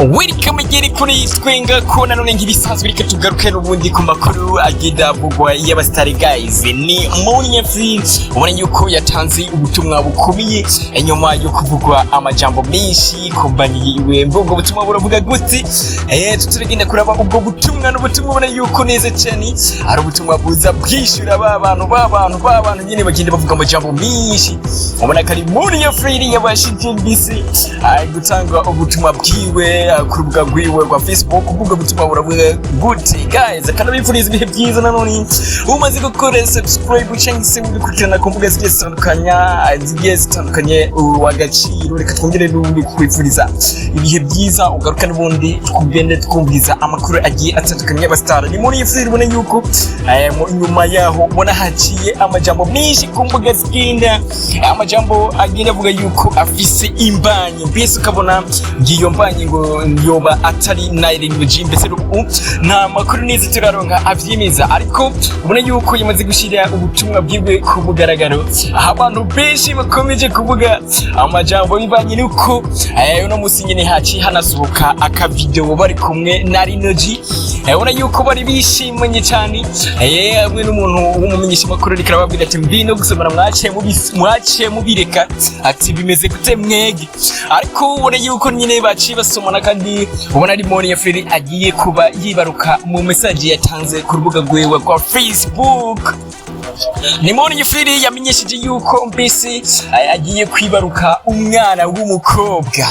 Welcome igere kuri twenga ko nanone nk'ibisanzwe, reka tugaruke n'ubundi ku makuru agenda avugwa y'abasitari. Guys, ni Monia Fleur, ubona yuko yatanze ubutumwa bukomeye inyuma yo kuvugwa amajambo menshi ku mbanyi yiwe. Ubwo butumwa buravuga gute? Tuturagenda kuraba ubwo butumwa. N'ubutumwa ubona yuko neza cyane ari ubutumwa buza bwishyura ba bantu nyine bagenda bavuga amajambo menshi. Ubona ko ari Monia Fleur yabashije mbese gutanga ubutumwa bwiwe ku rubuga rwiwe rwa Facebook. Ubwo butumwa buravuga gute, guys? Akanabifuriza ibihe byiza. Nanone umaze gukora subscribe cyangwa se udukurikirana ku mbuga zigiye zitandukanye, w'agaciro. Reka twongere n'ubundi kukwifuriza ibihe byiza, ugaruka n'ubundi tugende twumviriza amakuru agiye atandukanye y'abasitari. Ni muri iyi filime, ubona yuko nyuma yaho ubona haciye amajambo menshi ku mbuga zigenda, amajambo agenda avuga yuko afise imbanyi, mbese ukabona ngiyo mbanyi ngo yoba atari na Lino G. Mbese ubu nta makuru neza turaronka avyemeza, ariko ubona yuko yamaze gushyira ubutumwa bwiwe ku mugaragaro, aho abantu benshi bakomeje kuvuga amajambo bivanye nuko uno musi nyene haciye hanasohoka akavideo bari kumwe na Lino G. Ubona yuko bari bishimanye cyane, hamwe n'umuntu w'umumenyeshamakuru ariko arababwira ati: "Mbi no gusomana mwaciye mubireka," ati: "Bimeze gute mwege?" Ariko ubona yuko nyine baciye basomana, kandi ubona ari Monia Fleur agiye kuba yibaruka mu message yatanze ku rubuga rwiwe rwa Facebook. Ni Monia Fleur yamenyesheje yuko mbese agiye kwibaruka umwana w'umukobwa.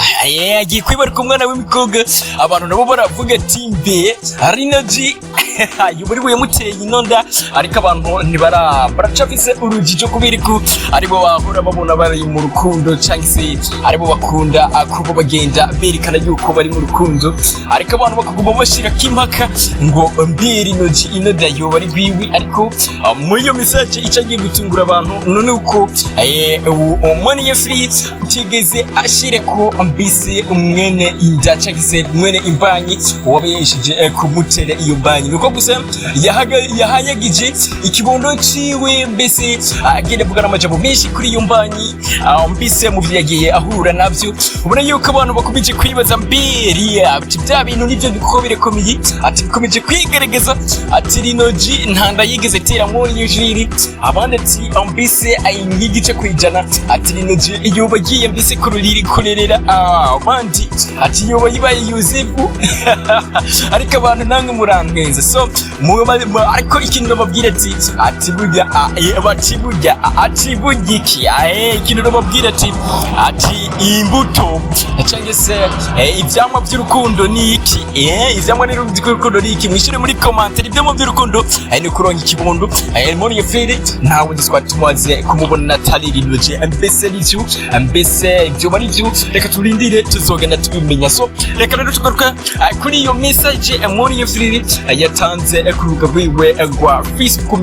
Agiye kwibaruka umwana w'umukobwa. Abantu nabo baravuga ati: "Mbe Lino G yuburi yamuteye inonda?" Ariko abantu ntibara baracafise urujijo kubera ko aribo bahora babona bari mu rukundo, cyangwa se aribo bakunda kuba bagenda berekana yuko bari mu rukundo, ariko abantu bakaguma bashirako impaka ngo: "Mbe Lino G inonda yoba ari rwiwe?" Ariko muri iyo message icyo agiye gutungura abantu none uko Monia Fleur utigeze ashire ko mbise mwene inda cyangwa se mwene imbanyi wabeshije kumutera iyo mbanyi, nuko gusa yahayagije ikibondo ciwe, mbese agenda avuga n'amajambo menshi kuri iyo mbanyi, mbese mu byo yagiye ahura navyo. Ubona yuko abantu bakomeje kwibaza mbere ati: "Bya bintu nivyo biko birakomeye," ati: "Bikomeje kwigaragaza," ati: "Lino G ntanda yigeze tera muri yujiri." Abandi ati mbese ay nk'igice kwijana, ati: "Lino G yoba agiye mbese kururiri kurerera." Abandi ati: "Yoba yibaye Yusefu." Ariko abantu namwe murantwenza. So ariko ikintu nababwira ati burya bati burya ati burya iki ikintu nababwira ati imbuto cyangwa se ivyamwa by'urukundo ni iki? Ivyamwa rero by'urukundo ni iki? Mwishyure muri commentaire. Ivyamwa by'urukundo ni kuronka ikibondo. Muri iyo fere ntawe twari tumaze kumubona atari Lino G. Mbese nivyo? Mbese ibyo bari byo? Reka turindire, tuzogenda tubimenya. So reka rero tugaruka kuri iyo message muri iyo fere yatanze ku rubuga rwiwe rwa Facebook.